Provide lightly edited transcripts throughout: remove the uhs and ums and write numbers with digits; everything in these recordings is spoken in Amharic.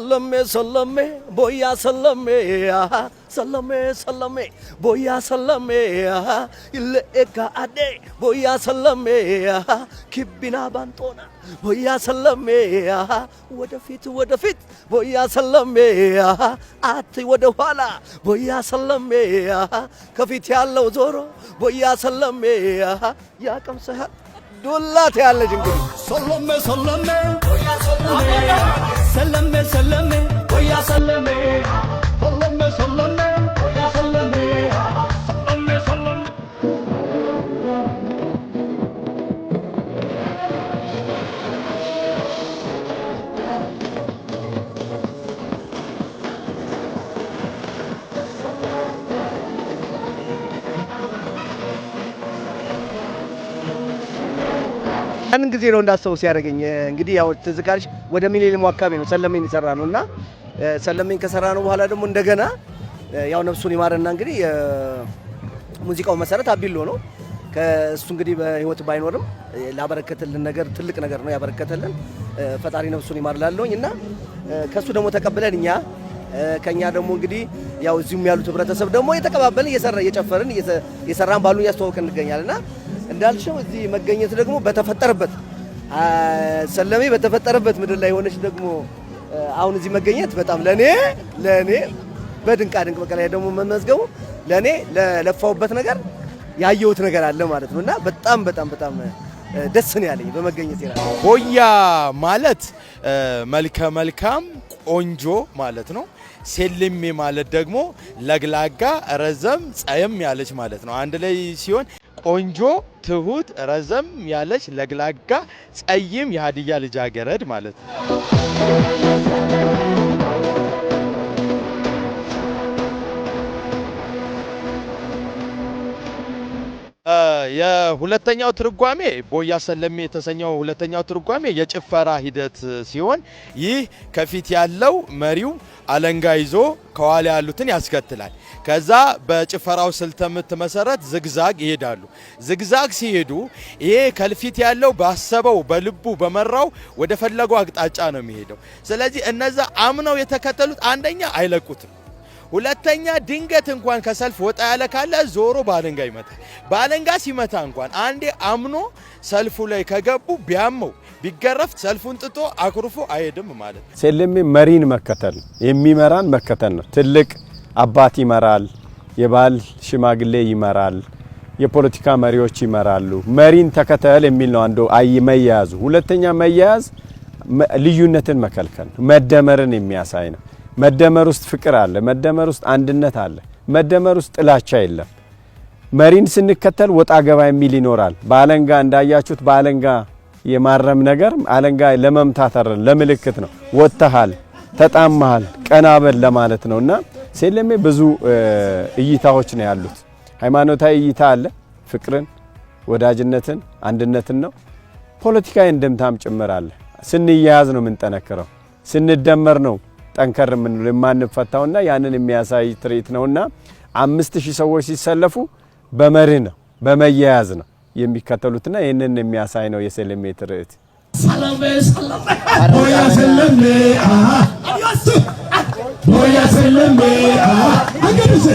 ሰለሜ ሰለሜ ቦያ ሰለሜ፣ ሰለሜ ሰለሜ ቦያ ሰለሜ፣ ይለኤካ አዴ ቦያ ሰለሜ፣ ኪቢና ባንጦና ቦያ ሰለሜ፣ ወደፊት ወደፊት ቦያ ሰለሜ፣ አት ወደ ኋላ ቦያ ሰለሜ፣ ከፊት ያለው ዞሮ ቦያ ሰለሜ ያቀምስሃል ዱላት ያለች እንግዲህ። ሰለሜ ሰለሜ ሰለሜ ሰለሜ ቦያ ሰለሜ፣ ሰለሜ ሰለሜ ቦያ ሰለሜ፣ ሰለሜ ሰለሜ። ያንን ጊዜ ነው እንዳስታውስ ያደረገኝ። እንግዲህ ያው ትዝ ካለሽ ወደ ሚሊኒየሙ አካባቢ ነው ሰለሜን የሰራ ነው። እና ሰለሜን ከሰራ ነው በኋላ ደግሞ እንደገና ያው ነፍሱን ይማርና እንግዲህ የሙዚቃው መሰረት አቢሎ ነው። ከእሱ እንግዲህ በህይወት ባይኖርም ላበረከተልን ነገር ትልቅ ነገር ነው ያበረከተልን። ፈጣሪ ነፍሱን ይማር ላለሁኝ። እና ከእሱ ደግሞ ተቀብለን እኛ ከኛ ደግሞ እንግዲህ ያው እዚሁም ያሉት ህብረተሰብ ደግሞ እየተቀባበልን እየሰራ እየጨፈርን እየሰራን ባሉ እያስተዋወቅን እንገኛለን። እና እንዳልሽው እዚህ መገኘት ደግሞ በተፈጠረበት ሰለሜ በተፈጠረበት ምድር ላይ የሆነች ደግሞ አሁን እዚህ መገኘት በጣም ለኔ በድንቃ ድንቅ በቃ ላይ ደግሞ መመዝገቡ ለኔ ለለፋውበት ነገር ያየሁት ነገር አለ ማለት ነው። እና በጣም በጣም በጣም ደስ ነው ያለኝ በመገኘት ይላል። ቦያ ማለት መልከ መልካም ቆንጆ ማለት ነው። ሴልሜ ማለት ደግሞ ለግላጋ፣ ረዘም፣ ጸየም ያለች ማለት ነው። አንድ ላይ ሲሆን ቆንጆ፣ ትሁት፣ ረዘም ያለች፣ ለግላጋ፣ ጸይም የሀዲያ ልጃገረድ ማለት ነው። የሁለተኛው ትርጓሜ ቦያ ሰለሜ የተሰኘው ሁለተኛው ትርጓሜ የጭፈራ ሂደት ሲሆን ይህ ከፊት ያለው መሪው አለንጋ ይዞ ከኋላ ያሉትን ያስከትላል። ከዛ በጭፈራው ስልተ ምት መሰረት ዝግዛግ ይሄዳሉ። ዝግዛግ ሲሄዱ ይሄ ከፊት ያለው ባሰበው በልቡ በመራው ወደ ፈለገው አቅጣጫ ነው የሚሄደው። ስለዚህ እነዛ አምነው የተከተሉት አንደኛ አይለቁትም። ሁለተኛ ድንገት እንኳን ከሰልፍ ወጣ ያለ ካለ ዞሮ በአለንጋ ይመታል። በአለንጋ ሲመታ እንኳን አንዴ አምኖ ሰልፉ ላይ ከገቡ ቢያመው ቢገረፍ ሰልፉን ጥቶ አኩርፎ አይሄድም ማለት ነው። ሴለሜ መሪን መከተል፣ የሚመራን መከተል ነው። ትልቅ አባት ይመራል፣ የባህል ሽማግሌ ይመራል፣ የፖለቲካ መሪዎች ይመራሉ። መሪን ተከተል የሚል ነው አንዱ አይ መያያዙ። ሁለተኛ መያያዝ ልዩነትን መከልከል ነው። መደመርን የሚያሳይ ነው። መደመር ውስጥ ፍቅር አለ። መደመር ውስጥ አንድነት አለ። መደመር ውስጥ ጥላቻ የለም። መሪን ስንከተል ወጣ ገባ የሚል ይኖራል። በአለንጋ እንዳያችሁት በአለንጋ የማረም ነገር አለንጋ ለመምታት አይደለም፣ ለምልክት ነው። ወጥተሃል፣ ተጣመሃል፣ ቀና በል ለማለት ነውና ሴለሜ ብዙ እይታዎች ነው ያሉት። ሃይማኖታዊ እይታ አለ፣ ፍቅርን፣ ወዳጅነትን፣ አንድነትን ነው። ፖለቲካዊ እንድምታም ጭምር አለ። ስንያያዝ ነው የምንጠነክረው፣ ስንደመር ነው ጠንከር የምንለው የማንፈታውና ያንን የሚያሳይ ትርኢት ነውና 5000 ሰዎች ሲሰለፉ በመርህ ነው በመያያዝ ነው የሚከተሉትና ይህንን የሚያሳይ ነው የሰለሜ ትርኢት። ቦያ ሰለሜ፣ ቦያ ሰለሜ፣ አገድሴ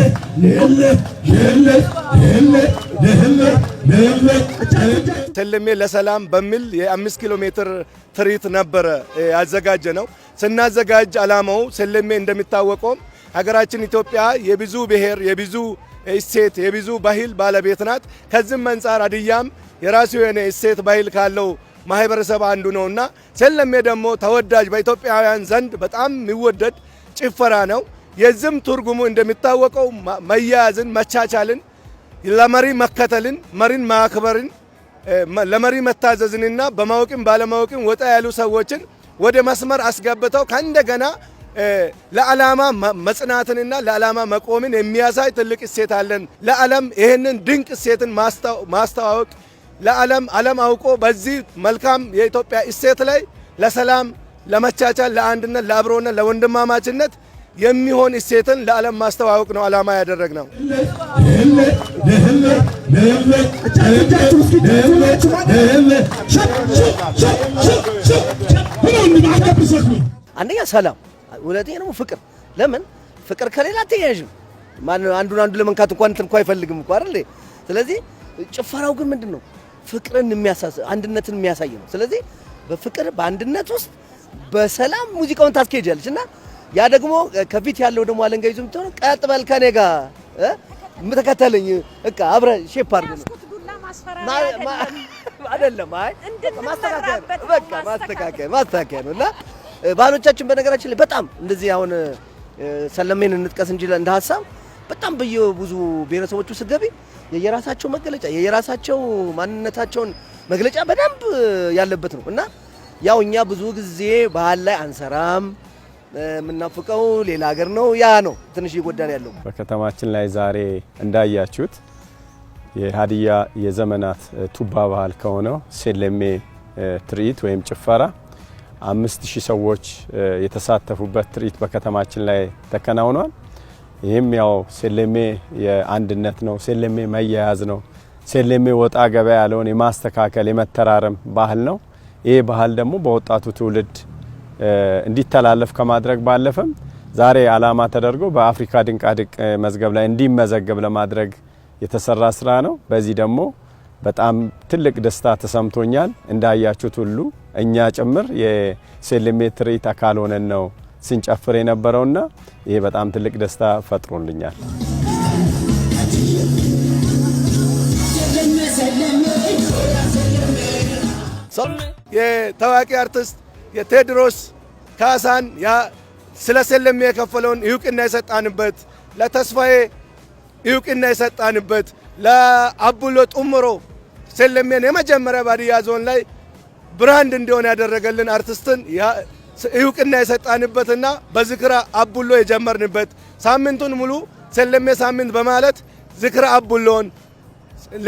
ልል ልል ልል ልል ልል። ሰለሜ ለሰላም በሚል የ5 ኪሎ ሜትር ትርኢት ነበረ ያዘጋጀ ነው። ስናዘጋጅ ዓላማው ሰለሜ እንደሚታወቀው ሀገራችን ኢትዮጵያ የብዙ ብሔር፣ የብዙ እሴት፣ የብዙ ባህል ባለቤት ናት። ከዚህም አንጻር ሀዲያም የራሱ የሆነ እሴት ባህል ካለው ማህበረሰብ አንዱ ነውና ሰለሜ ደግሞ ተወዳጅ በኢትዮጵያውያን ዘንድ በጣም የሚወደድ ጭፈራ ነው። የዚህም ትርጉሙ እንደሚታወቀው መያያዝን፣ መቻቻልን፣ ለመሪ መከተልን፣ መሪን ማክበርን፣ ለመሪ መታዘዝንና በማወቅም ባለማወቅም ወጣ ያሉ ሰዎችን ወደ መስመር አስገብተው ከእንደገና ለዓላማ መጽናትንና ለዓላማ መቆምን የሚያሳይ ትልቅ እሴት አለን። ለዓለም ይህንን ድንቅ እሴትን ማስተዋወቅ ለዓለም ዓለም አውቆ በዚህ መልካም የኢትዮጵያ እሴት ላይ ለሰላም፣ ለመቻቻል፣ ለአንድነት፣ ለአብሮነት፣ ለወንድማማችነት የሚሆን እሴትን ለዓለም ማስተዋወቅ ነው ዓላማ ያደረግነው። ልል ልል ልል። አንደኛ ሰላም ሁለተኛ ደግሞ ፍቅር። ለምን ፍቅር ከሌላ አትያያዥም። ማን አንዱን አንዱ ለመንካት እንኳን እንትን እንኳን አይፈልግም እኮ አይደል? ስለዚህ ጭፈራው ግን ምንድን ነው? ፍቅርን የሚያሳይ፣ አንድነትን የሚያሳይ ነው። ስለዚህ በፍቅር በአንድነት ውስጥ በሰላም ሙዚቃውን ታስኬጃለች እና ያ ደግሞ ከፊት ያለው ደግሞ አለንጋ ይዞ የምትሆነው ቀጥ በል ከኔ ጋር ተከተለኝ፣ በቃ አብረህ shape አድርገህ ነው። ያዝኩት ዱላ ማስፈራሪያ አይደለም። አይደለም። አይ ማስተካከያ ነው። እንድንመራበት ነው። በቃ ማስተካከያ ማስተካከያ ነው። እና ባህሎቻችን በነገራችን ላይ በጣም እንደዚህ አሁን ሰለሜን እንጥቀስ እንጂ እንደ ሀሳብ በጣም በየብዙ ብሔረሰቦቹ ስትገቢ የየራሳቸው መገለጫ፣ የየራሳቸው ማንነታቸውን መግለጫ በደንብ ያለበት ነው። እና ያው እኛ ብዙ ጊዜ ባህል ላይ አንሰራም። የምናፍቀው ሌላ ሀገር ነው። ያ ነው ትንሽ እየጎዳን ያለው። በከተማችን ላይ ዛሬ እንዳያችሁት የሀዲያ የዘመናት ቱባ ባህል ከሆነው ሴለሜ ትርኢት ወይም ጭፈራ 5000 ሰዎች የተሳተፉበት ትርኢት በከተማችን ላይ ተከናውኗል። ይህም ያው ሴለሜ የአንድነት ነው። ሴለሜ መያያዝ ነው። ሴለሜ ወጣ ገባ ያለውን የማስተካከል፣ የመተራረም ባህል ነው። ይህ ባህል ደግሞ በወጣቱ ትውልድ እንዲተላለፍ ከማድረግ ባለፈም ዛሬ ዓላማ ተደርጎ በአፍሪካ ድንቃድንቅ መዝገብ ላይ እንዲመዘገብ ለማድረግ የተሰራ ስራ ነው። በዚህ ደግሞ በጣም ትልቅ ደስታ ተሰምቶኛል። እንዳያችሁት ሁሉ እኛ ጭምር የሴለሜ ትርኢት አካል ሆነን ነው ስንጨፍር የነበረውና ይሄ በጣም ትልቅ ደስታ ፈጥሮልኛል። የታዋቂ አርቲስት የቴዎድሮስ ካሳን ያ ስለ ሰለሜ የከፈለውን እውቅና የሰጣንበት፣ ለተስፋዬ እውቅና የሰጣንበት፣ ለአቡሎ ጡምሮ ሰለሜን የመጀመሪያ በሀዲያ ዞን ላይ brand እንዲሆን ያደረገልን አርቲስትን እውቅና የሰጣንበትና በዝክረ አቡሎ የጀመርንበት፣ ሳምንቱን ሙሉ ሰለሜ ሳምንት በማለት ዝክረ አቡሎን፣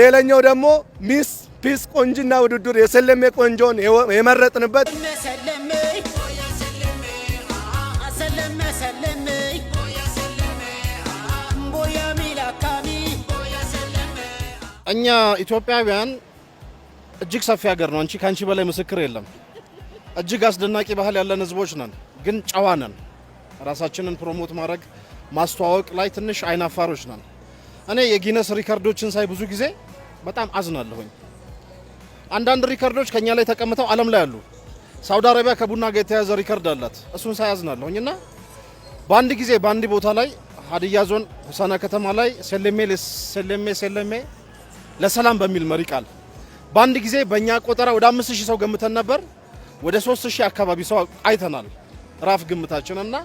ሌላኛው ደግሞ Miss Peace ቆንጅና ውድድር የሰለሜ ቆንጆን የመረጥንበት። ሰለሜ ሰለሜ ሰለሜ ቦያ ሚላካሚ። እኛ ኢትዮጵያውያን እጅግ ሰፊ ሀገር ነው። አንቺ ከአንቺ በላይ ምስክር የለም። እጅግ አስደናቂ ባህል ያለን ህዝቦች ነን፣ ግን ጨዋ ነን። ራሳችንን promote ማድረግ፣ ማስተዋወቅ ላይ ትንሽ አይናፋሮች ነን። እኔ የጊነስ ሪከርዶችን ሳይ ብዙ ጊዜ በጣም አዝናለሁኝ። አንዳንድ ሪከርዶች ከኛ ላይ ተቀምተው ዓለም ላይ አሉ። ሳውዲ አረቢያ ከቡና ጋር የተያዘ ሪከርድ አላት። እሱን ሳይ አዝናለሁኝ። እና በአንድ ጊዜ በአንድ ቦታ ላይ ሀዲያ ዞን ሆሳዕና ከተማ ላይ ሴለሜ ሴለሜ ሴለሜ ለሰላም በሚል መሪ ቃል በአንድ ጊዜ በእኛ ቆጠራ ወደ 5000 ሰው ገምተን ነበር። ወደ 3000 አካባቢ ሰው አይተናል። Rough ግምታችን። እና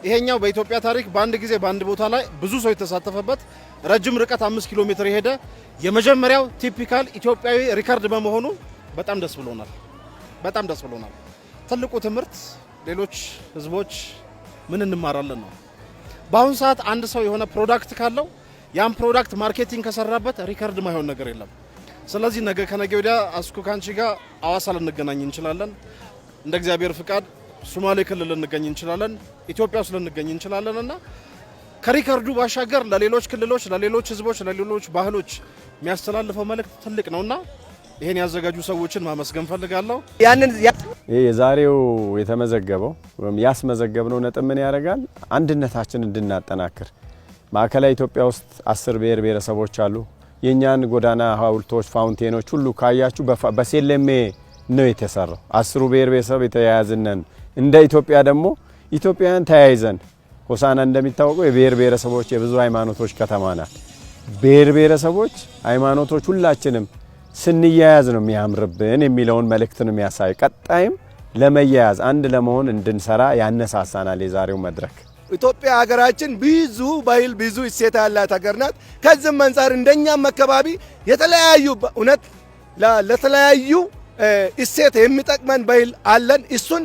ይሄኛው በኢትዮጵያ ታሪክ በአንድ ጊዜ በአንድ ቦታ ላይ ብዙ ሰው የተሳተፈበት፣ ረጅም ርቀት 5 ኪሎ ሜትር የሄደ የመጀመሪያው typical ኢትዮጵያዊ ሪከርድ በመሆኑ በጣም ደስ ብሎናል። በጣም ደስ ብሎናል። ትልቁ ትምህርት ሌሎች ህዝቦች ምን እንማራለን ነው። በአሁን ሰዓት አንድ ሰው የሆነ product ካለው ያን product marketing ከሰራበት ሪከርድ ማይሆን ነገር የለም። ስለዚህ ነገ ከነገ ወዲያ አስኩ ካንቺ ጋር አዋሳ ልንገናኝ እንችላለን። እንደ እግዚአብሔር ፍቃድ ሶማሌ ክልል ልንገኝ እንችላለን። ኢትዮጵያ ውስጥ ልንገኝ እንችላለን። እና ከሪከርዱ ባሻገር ለሌሎች ክልሎች፣ ለሌሎች ህዝቦች፣ ለሌሎች ባህሎች የሚያስተላልፈው መልእክት ትልቅ ነውና ይሄን ያዘጋጁ ሰዎችን ማመስገን ፈልጋለሁ። ያንን ይሄ የዛሬው የተመዘገበው ወይም ያስመዘገብነው ነጥብ ምን ያደርጋል? አንድነታችን እንድናጠናክር። ማዕከላዊ ኢትዮጵያ ውስጥ 10 ብሔር ብሔረሰቦች አሉ። የእኛን ጎዳና ሐውልቶች፣ fountain ኦች ሁሉ ካያችሁ በሴለሜ ነው የተሰራው። 10ሩ ብሔር ብሔረሰብ የተያያዝነን እንደ ኢትዮጵያ ደግሞ ኢትዮጵያውያን ተያይዘን ሆሳዕና እንደሚታወቀው የብሔር ብሔረሰቦች፣ የብዙ ሃይማኖቶች ከተማ ናት። ብሔር ብሔረሰቦች፣ ሃይማኖቶች ሁላችንም ስንያያዝ ነው የሚያምርብን የሚለውን መልእክት ነው የሚያሳይ። ቀጣይም ለመያያዝ፣ አንድ ለመሆን እንድንሰራ ያነሳሳናል የዛሬው መድረክ። ኢትዮጵያ ሀገራችን ብዙ ባህል፣ ብዙ እሴት ያላት ሀገር ናት። ከዚህም አንጻር እንደኛም አካባቢ የተለያዩ እውነት ለተለያዩ እሴት የሚጠቅመን ባህል አለን። እሱን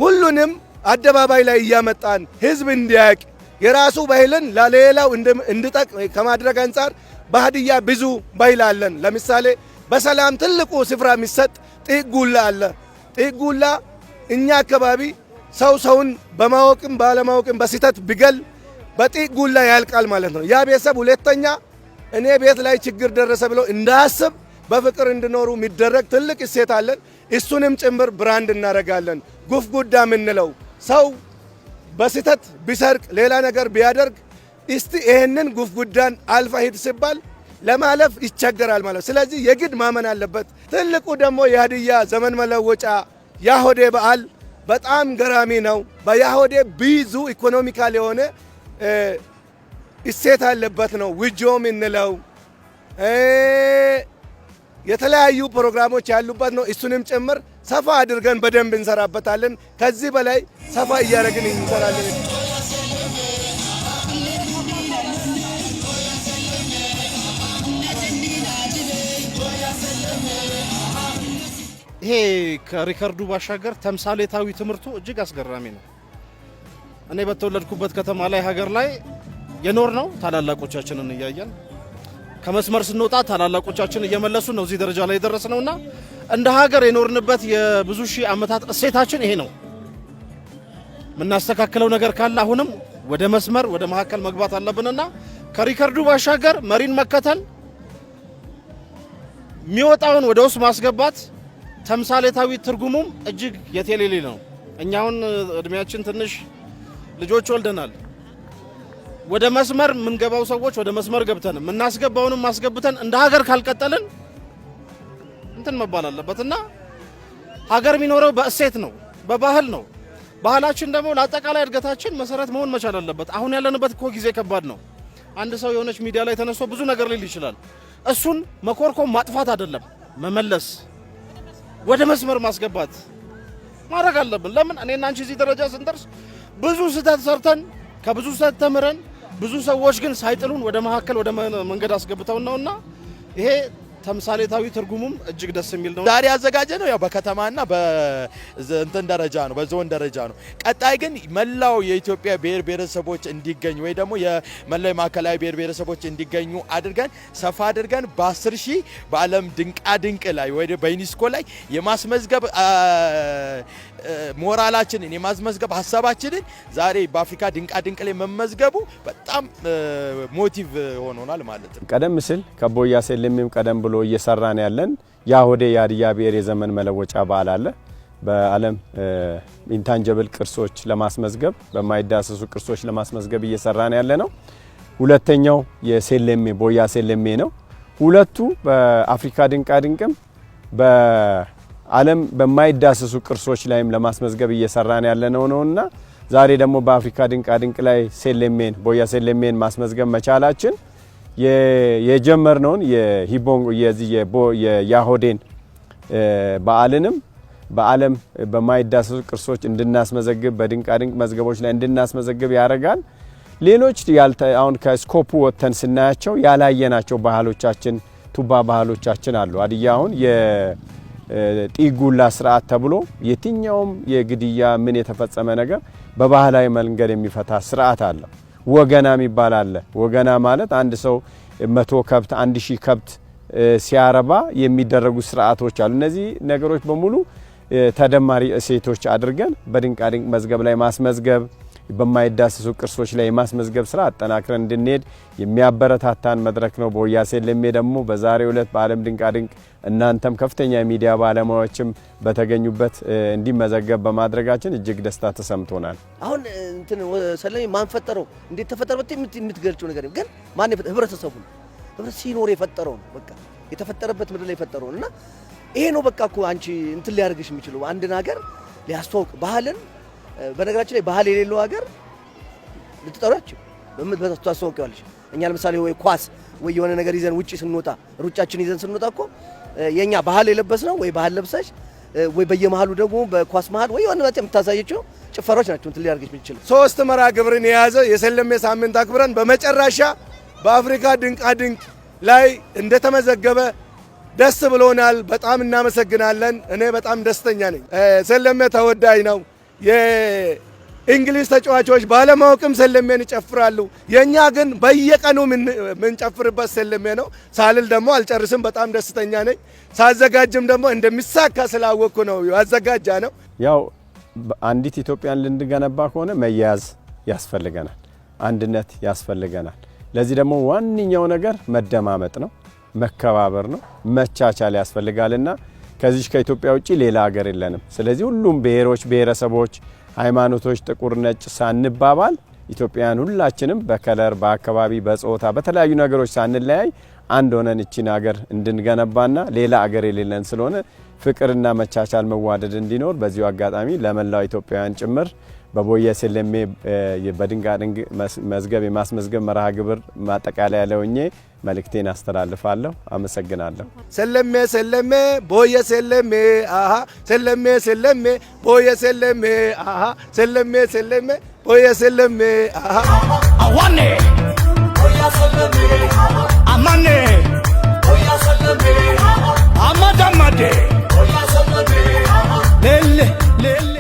ሁሉንም አደባባይ ላይ እያመጣን ህዝብ እንዲያውቅ፣ የራሱ ባህልን ለሌላው እንዲጠቅም ከማድረግ አንጻር በሀዲያ ብዙ ባህል አለን። ለምሳሌ በሰላም ትልቁ ስፍራ የሚሰጥ ጢጉላ አለ። ጢጉላ እኛ አካባቢ ሰው ሰውን በማወቅም ባለማወቅም በስህተት ቢገል በጢጉላ ያልቃል ማለት ነው። ያ ቤተሰብ ሁለተኛ እኔ ቤት ላይ ችግር ደረሰ ብሎ እንዳያስብ በፍቅር እንዲኖሩ የሚደረግ ትልቅ እሴት አለን። እሱንም ጭምር brand እናደርጋለን። ጉፍ ጉዳ የምንለው ሰው በስህተት ቢሰርቅ ሌላ ነገር ቢያደርግ እስቲ ይህንን ጉፍጉዳን አልፋ ሂድ ሲባል ለማለፍ ይቸገራል ማለት ነው። ስለዚህ የግድ ማመን አለበት። ትልቁ ደግሞ የሀዲያ ዘመን መለወጫ ያሆዴ በዓል በጣም ገራሚ ነው። በያሆዴ ብዙ economical የሆነ እሴት አለበት ነው። ውጆ የምንለው የተለያዩ ፕሮግራሞች ያሉበት ነው። እሱንም ጭምር ሰፋ አድርገን በደንብ እንሰራበታለን። ከዚህ በላይ ሰፋ እያደረግን እንሰራለን። ይሄ ከሪከርዱ ባሻገር ተምሳሌታዊ ትምህርቱ እጅግ አስገራሚ ነው። እኔ በተወለድኩበት ከተማ ላይ ሀገር ላይ የኖር ነው ታላላቆቻችንን እያየን ከመስመር ስንወጣ ታላላቆቻችን እየመለሱ ነው እዚህ ደረጃ ላይ የደረስነውና እንደ ሀገር የኖርንበት የብዙ ሺህ ዓመታት እሴታችን ይሄ ነው። የምናስተካክለው ነገር ካለ አሁንም ወደ መስመር ወደ መካከል መግባት አለብንና ከሪከርዱ ባሻገር መሪን መከተል፣ የሚወጣውን ወደ ውስጥ ማስገባት ተምሳሌታዊ ትርጉሙም እጅግ የቴሌሌ ነው። እኛ አሁን እድሜያችን ትንሽ ልጆች ወልደናል። ወደ መስመር የምንገባው ሰዎች ወደ መስመር ገብተን የምናስገባውንም ማስገብተን እንደ ሀገር ካልቀጠልን እንትን መባል አለበትና ሀገር የሚኖረው በእሴት ነው፣ በባህል ነው። ባህላችን ደግሞ ለአጠቃላይ እድገታችን መሰረት መሆን መቻል አለበት። አሁን ያለንበት እኮ ጊዜ ከባድ ነው። አንድ ሰው የሆነች ሚዲያ ላይ ተነስቶ ብዙ ነገር ሊል ይችላል። እሱን መኮርኮም ማጥፋት አይደለም፣ መመለስ፣ ወደ መስመር ማስገባት ማድረግ አለብን። ለምን እኔና አንቺ እዚህ ደረጃ ስንደርስ ብዙ ስህተት ሰርተን ከብዙ ስህተት ተምረን ብዙ ሰዎች ግን ሳይጥሉን ወደ መካከል ወደ መንገድ አስገብተውን ነውና ይሄ ተምሳሌታዊ ትርጉሙም እጅግ ደስ የሚል ነው። ዛሬ ያዘጋጀ ነው ያው በከተማና በእንትን ደረጃ ነው፣ በዞን ደረጃ ነው። ቀጣይ ግን መላው የኢትዮጵያ ብሔር ብሔረሰቦች እንዲገኙ ወይ ደግሞ የመላው የማዕከላዊ ብሔር ብሔረሰቦች እንዲገኙ አድርገን ሰፋ አድርገን በ10 ሺህ በዓለም ድንቃ ድንቅ ላይ ወይ በዩኔስኮ ላይ የማስመዝገብ ሞራላችንን የማስመዝገብ ሀሳባችንን ዛሬ በአፍሪካ ድንቃ ድንቅ ላይ መመዝገቡ በጣም motive ሆኖናል ማለት ነው። ቀደም ሲል ከቦያ ሴለሜም ቀደም ብሎ እየሰራን ያለን ያሆዴ የሀዲያ ብሔር የዘመን መለወጫ በዓል አለ። በዓለም intangible ቅርሶች ለማስመዝገብ በማይዳሰሱ ቅርሶች ለማስመዝገብ እየሰራን ያለ ነው። ሁለተኛው የሴለሜ ቦያ ሴለሜ ነው። ሁለቱ በአፍሪካ ድንቃ ድንቅም በዓለም በማይዳሰሱ ቅርሶች ላይም ለማስመዝገብ እየሰራን ያለ ነውና ዛሬ ደግሞ በአፍሪካ ድንቃ ድንቅ ላይ ሴለሜን ቦያ ሴለሜን ማስመዝገብ መቻላችን የጀመርነውን የሂቦንጎ የዚህ የያሆዴን በዓልንም በዓለም በማይዳሰሱ ቅርሶች እንድናስመዘግብ በድንቃድንቅ መዝገቦች ላይ እንድናስመዘግብ ያደርጋል። ሌሎች አሁን ከ scope ኡ ወጥተን ስናያቸው ያላየናቸው ባህሎቻችን ቱባ ባህሎቻችን አሉ። ሀዲያ አሁን የጢጉላ ስርዓት ተብሎ የትኛውም የግድያ ምን የተፈጸመ ነገር በባህላዊ መንገድ የሚፈታ ስርዓት አለው። ወገና የሚባል አለ። ወገና ማለት አንድ ሰው 100 ከብት 1000 ከብት ሲያረባ የሚደረጉ ስርዓቶች አሉ። እነዚህ ነገሮች በሙሉ ተደማሪ እሴቶች አድርገን በድንቃድንቅ መዝገብ ላይ ማስመዝገብ በማይዳሰሱ ቅርሶች ላይ የማስመዝገብ ስራ አጠናክረን እንድንሄድ የሚያበረታታን መድረክ ነው። ቦያ ሴለሜ ደግሞ በዛሬው ዕለት በዓለም ድንቃድንቅ እናንተም ከፍተኛ የሚዲያ ባለሙያዎችም በተገኙበት እንዲመዘገብ በማድረጋችን እጅግ ደስታ ተሰምቶናል። አሁን እንትን ሰለሜ ማን ፈጠረው እንዴት ተፈጠረ የምትገልጪው ነገር ግን ማን ህብረተሰቡ ነው። ህብረት ሲኖር የፈጠረው ነው። በቃ የተፈጠረበት ምድር ላይ የፈጠረው እና ይሄ ነው በቃ እኮ አንቺ እንትን ሊያደርግሽ የሚችለው አንድን ሀገር ሊያስተዋውቅ ባህልን። በነገራችን ላይ ባህል የሌለው ሀገር ልትጠሯቸው ታስተዋውቂዋለሽ። እኛ ለምሳሌ ወይ ኳስ ወይ የሆነ ነገር ይዘን ውጪ ስንወጣ ሩጫችን ይዘን ስንወጣ እኮ የኛ ባህል የለበስ ነው ወይ ባህል ለብሰሽ ወይ በየመሃሉ ደግሞ በኳስ መሃል ወይ የሆነ የምታሳየችው ጭፈራዎች ናቸው እንትን ሊያደርግሽ የሚችለው። ሶስት መርሃ ግብርን የያዘ የሰለሜ ሳምንት አክብረን በመጨረሻ በአፍሪካ ድንቃ ድንቅ ላይ እንደተመዘገበ ደስ ብሎናል። በጣም እናመሰግናለን። እኔ በጣም ደስተኛ ነኝ። ሰለሜ ተወዳጅ ነው። የእንግሊዝ ተጫዋቾች ባለማወቅም ሰለሜን ይጨፍራሉ። የኛ ግን በየቀኑ የምንጨፍርበት ሰለሜ ነው። ሳልል ደግሞ አልጨርስም። በጣም ደስተኛ ነኝ። ሳዘጋጅም ደግሞ እንደሚሳካ ስላወቅኩ ነው ያዘጋጃ ነው። ያው አንዲት ኢትዮጵያን ልንገነባ ከሆነ መያያዝ ያስፈልገናል፣ አንድነት ያስፈልገናል። ለዚህ ደግሞ ዋነኛው ነገር መደማመጥ ነው፣ መከባበር ነው፣ መቻቻል ያስፈልጋልና ከዚህ ከኢትዮጵያ ውጪ ሌላ ሀገር የለንም። ስለዚህ ሁሉም ብሔሮች፣ ብሔረሰቦች፣ ሃይማኖቶች ጥቁር ነጭ ሳንባባል ኢትዮጵያውያን ሁላችንም በ color፣ በአካባቢ፣ በጾታ፣ በተለያዩ ነገሮች ሳንለያይ አንድ ሆነን እቺን ሀገር እንድንገነባና ሌላ አገር የሌለን ስለሆነ ፍቅርና መቻቻል መዋደድ እንዲኖር በዚሁ አጋጣሚ ለመላው ኢትዮጵያውያን ጭምር በቦየ ሰለሜ በድንቃድንቅ መዝገብ የማስመዝገብ መርሃ ግብር ማጠቃለያ ላይ ሆኜ መልእክቴን አስተላልፋለሁ። አመሰግናለሁ። ሰለሜ ሰለሜ ቦየ ሰለሜ አሃ ሰለሜ ሰለሜ ቦየ ሰለሜ አሃ ሰለሜ ሰለሜ ቦየ ሰለሜ አሃ አዋኔ አማኔ አማዳማዴ ሌሌ ሌሌ።